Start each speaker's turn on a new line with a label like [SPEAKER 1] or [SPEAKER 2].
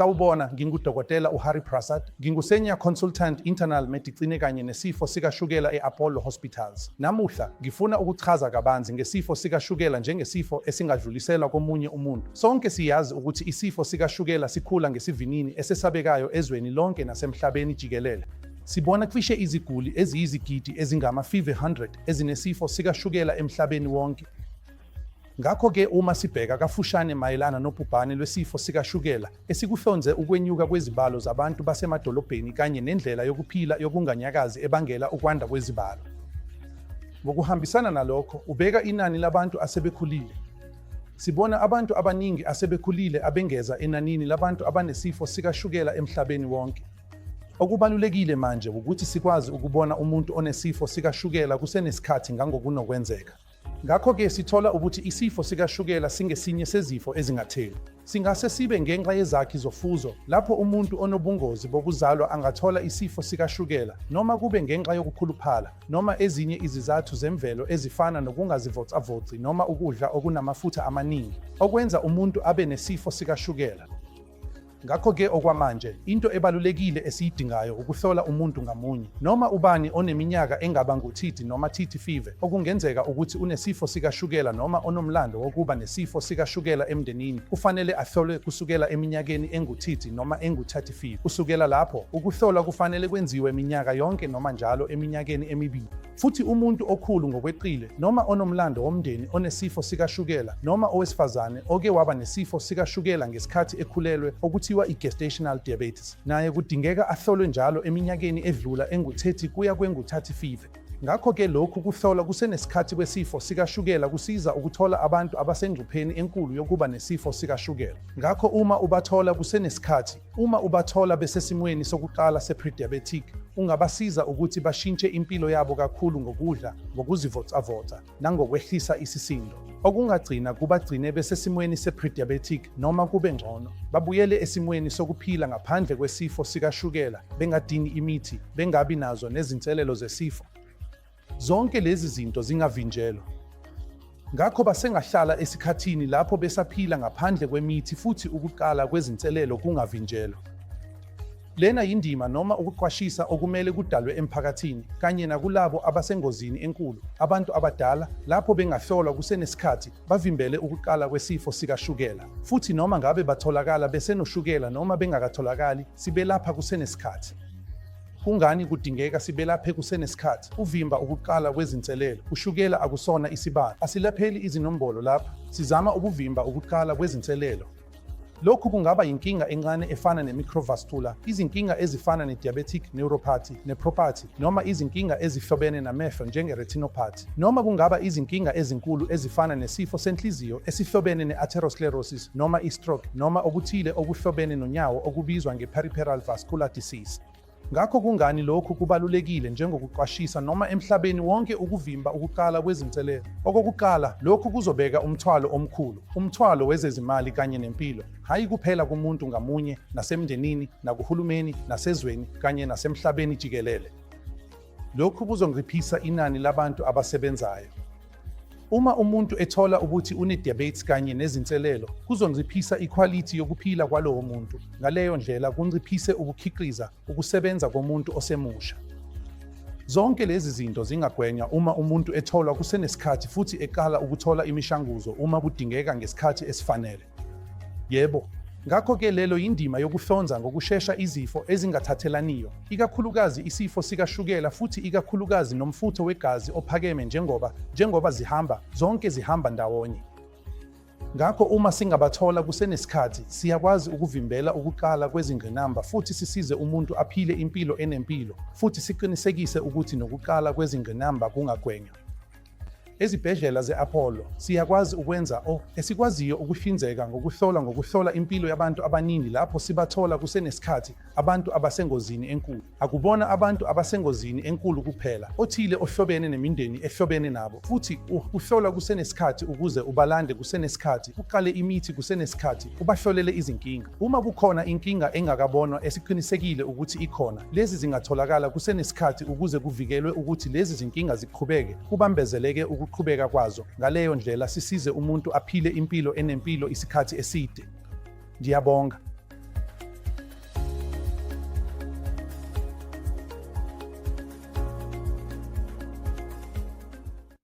[SPEAKER 1] Sawubona, ngingudokotela uHari Prasad, ngingu-Senior Consultant Internal Medicine kanye nesifo sikashukela e-Apollo Hospitals. Namuhla, ngifuna ukuchaza kabanzi ngesifo sikashukela njengesifo esingadluliselwa komunye umuntu. Sonke siyazi ukuthi isifo sikashukela sikhula ngesivinini esesabekayo ezweni lonke nasemhlabeni jikelele. Sibona cishe iziguli eziyizigidi ezingama-500 ezinesifo sikashukela emhlabeni wonke. Ngakho-ke uma sibheka kafushane mayelana nobhubhane lwesifo sikashukela esikuhlonze ukwenyuka kwezibalo zabantu basemadolobheni kanye nendlela yokuphila yokunganyakazi ebangela ukwanda kwezibalo. Ngokuhambisana nalokho, ubheka inani labantu asebekhulile. Sibona abantu abaningi asebekhulile abengeza enanini labantu abanesifo sikashukela emhlabeni wonke. Okubalulekile manje wukuthi sikwazi ukubona umuntu onesifo sikashukela kusenesikhathi ngangokunokwenzeka. Ngakho-ke sithola ukuthi isifo sikashukela singesinye sezifo ezingatheli. Singase sibe ngenxa yezakhi zofuzo, lapho umuntu onobungozi bokuzalwa angathola isifo sikashukela, noma kube ngenxa yokukhuluphala, noma ezinye izizathu zemvelo ezifana nokungazivocavoci noma ukudla okunamafutha amaningi, okwenza umuntu abe nesifo sikashukela. Ngakho-ke okwamanje, into ebalulekile esiyidingayo ukuhlola umuntu ngamunye. Noma ubani oneminyaka engaba ngu-30 noma 35 okungenzeka ukuthi unesifo sikashukela noma onomlando wokuba nesifo sikashukela emndenini kufanele ahlolwe kusukela eminyakeni engu-30 noma engu-35. Kusukela lapho, ukuhlolwa kufanele kwenziwe minyaka yonke noma njalo eminyakeni emibili. Futhi umuntu okhulu ngokweqile noma onomlando womndeni onesifo sikashukela noma owesifazane oke waba nesifo sikashukela ngesikhathi ekhulelwe okuthiwa i-gestational diabetes naye kudingeka ahlolwe njalo eminyakeni edlula engu-30 kuya kwengu-35. Ngakho-ke lokhu kuhlolwa kusenesikhathi kwesifo sikashukela kusiza ukuthola abantu abasengcupheni enkulu yokuba nesifo sikashukela. Ngakho uma ubathola kusenesikhathi, Uma ubathola besesimweni sokuqala se-prediabetic, ungabasiza ukuthi bashintshe impilo yabo kakhulu ngokudla, ngokuzivocavoca nangokwehlisa isisindo, okungagcina kubagcine besesimweni se-prediabetic noma kube ngcono, babuyele esimweni sokuphila ngaphandle kwesifo sikashukela, bengadingi imithi, bengabi nazo nezinselelo zesifo. Zonke lezi zinto zingavinjelwa. Ngakho basengahlala esikhathini lapho besaphila ngaphandle kwemithi futhi ukuqala kwezinselelo kungavinjelwa. Lena yindima noma ukuqwashisa okumele kudalwe emphakathini kanye nakulabo abasengozini enkulu, abantu abadala, lapho bengahlolwa kusenesikhathi bavimbele ukuqala kwesifo sikashukela. Futhi noma ngabe batholakala besenoshukela noma bengakatholakali, sibelapha kusenesikhathi. Kungani kudingeka sibelaphe kusenesikhathi? Uvimba ukuqala kwezinselelo. Ushukela akusona isibalo. Asilapheli izinombolo lapha. Sizama ukuvimba ukuqala kwezinselelo. Lokhu kungaba yinkinga encane efana ne-microvascular, izinkinga ezifana ne-diabetic neuropathy, nephropathy, noma izinkinga ezihlobene namehlo njenge-retinopathy. Noma kungaba izinkinga ezinkulu ezifana nesifo senhliziyo esihlobene ne-atherosclerosis noma i-stroke noma okuthile okuhlobene nonyawo okubizwa nge-peripheral vascular disease. Ngakho kungani lokhu kubalulekile njengokuqwashisa noma emhlabeni wonke ukuvimba ukuqala kwezinselelo? Okokuqala, lokhu kuzobeka umthwalo omkhulu, umthwalo wezezimali kanye nempilo, hhayi kuphela kumuntu ngamunye, nasemndenini, nakuhulumeni, nasezweni kanye nasemhlabeni jikelele. Lokhu kuzonciphisa inani labantu abasebenzayo. Uma umuntu ethola ukuthi une-diabetes kanye nezinselelo, kuzonciphisa ikhwalithi yokuphila kwalowo muntu, ngaleyo ndlela kunciphise ukukhiqiza ukusebenza komuntu osemusha. Zonke lezi zinto zingagwenywa uma umuntu etholwa kusenesikhathi futhi eqala ukuthola imishanguzo uma kudingeka ngesikhathi esifanele. Yebo. Ngakho-ke lelo yindima yokuhlonza ngokushesha izifo ezingathathelaniyo, ikakhulukazi isifo sikashukela futhi ikakhulukazi nomfutho wegazi ophakeme njengoba njengoba zihamba, zonke zihamba ndawonye. Ngakho uma singabathola kusenesikhathi, siyakwazi ukuvimbela ukuqala kwezingqinamba futhi sisize umuntu aphile impilo enempilo futhi siqinisekise ukuthi nokuqala kwezingqinamba kungagwenywa. Ezibhedlela ze-Apollo siyakwazi ukwenza o esikwaziyo ukuhlinzeka ngokuhlola ngokuhlola impilo yabantu abaningi lapho sibathola kusenesikhathi abantu abasengozini enkulu. Akubona abantu abasengozini enkulu kuphela, othile ohlobene nemindeni ehlobene nabo, futhi uhlola kusenesikhathi ukuze ubalande kusenesikhathi, uqale imithi kusenesikhathi, ubahlolele izinkinga. Uma kukhona inkinga engakabonwa esiqinisekile ukuthi ikhona, lezi zingatholakala kusenesikhathi ukuze kuvikelwe ukuthi lezi zinkinga ziqhubeke, kubambezeleke ukuqhubeka kwazo, ngaleyo ndlela sisize umuntu aphile impilo enempilo isikhathi eside. Ngiyabonga.